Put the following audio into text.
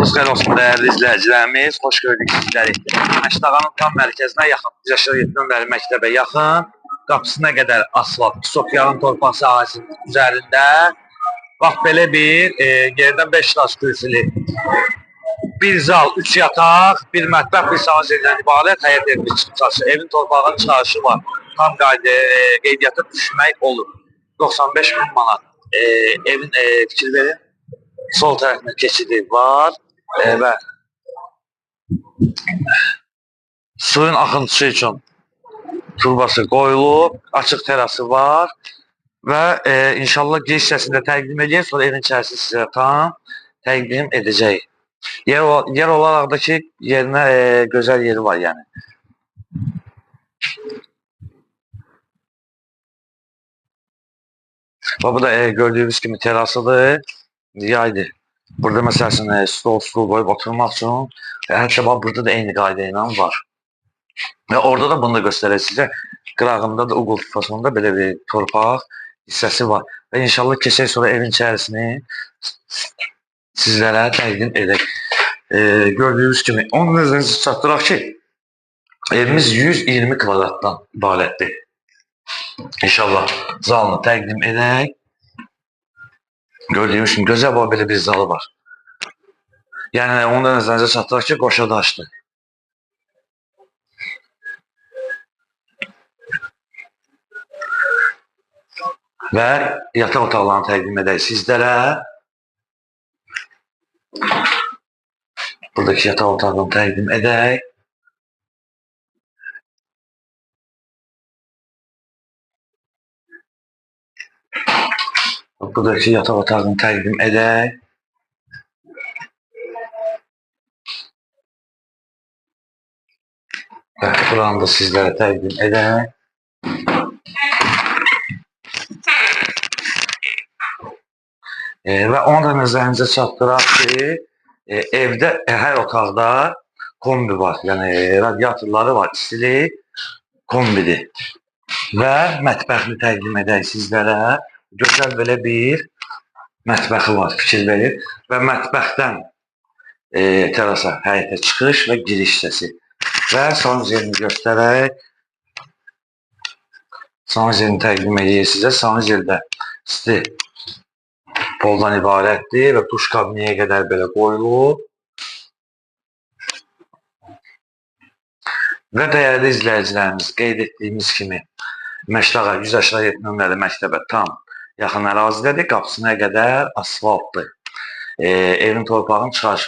Vaxtınız xeyir olsun dəyərli izləyicilərimiz. Xoş gördük sizləri. Məşdağanın tam mərkəzinə yaxın, 187 nömrəli məktəbə yaxın, qapısına qədər asfalt, 2 yarım torpaq sahəsinin üzərində. Bax belə bir yerdən 5 daş kürsülü bir zal, 3 yataq, bir mətbəx, bir sanuzeldən ibarət həyət evi çıxıb çarşı. Evin torpağının çıxarışı var. Tam qayda qeydiyyata düşmək olur. 95 min manat. Evin fikir verin. Sol tərəfində keçidi var və suyun axıntısı üçün turbası qoyulub, açıq terası var və inşallah giriş hissəsində təqdim edəcək, sonra evin içərisini sizə tam təqdim edəcək. Yer olaraq da ki, yerinə gözəl yeri var yəni. Və bu da gördüyünüz kimi terasıdır. Yaydır. Burada məsələn stol qoyub oturmaq üçün, hətta bax burada da eyni qayda ilə var. Və orada da bunu da göstərək sizə. Qırağında da uqul fasonunda belə bir torpaq hissəsi var. Və inşallah keçək sonra evin içərisini sizlərə təqdim edək. Gördüyünüz kimi, onu nəzərinizə çatdıraq ki, evimiz 120 kvadratdan ibarətdir. İnşallah zalını təqdim edək. Gördüyünüz kimi gözəl belə bir zalı var. Yəni onu da nəzərinizə çatdıraq ki, qoşa daşdır. Və yataq otaqlarını təqdim edək sizlərə. Buradakı yataq otağını təqdim edək. Buradakı yataq otağını təqdim edək. Və buranı da sizlərə təqdim edək. Və onu da nəzərinizə çatdıraq ki, evdə hər otaqda kombi var. Yəni radiatorları var, istilik kombidir. Və mətbəxini təqdim edək sizlərə. Gözəl belə bir mətbəxi var, fikir verir. Və mətbəxdən terasa, həyətə çıxış və giriş hissəsi. Və sanuzelini göstərək. Sanuzelini təqdim edək sizə. Sanuzeldə isti poldan ibarətdir və duş kabinəyə qədər belə qoyulub. Və dəyərli izləyicilərimiz, qeyd etdiyimiz kimi Məşdağa 187 nömrəli məktəbə tam yaxın ərazidədir, qapısına qədər asfaltdır. Evin torpağının çıxarışı var.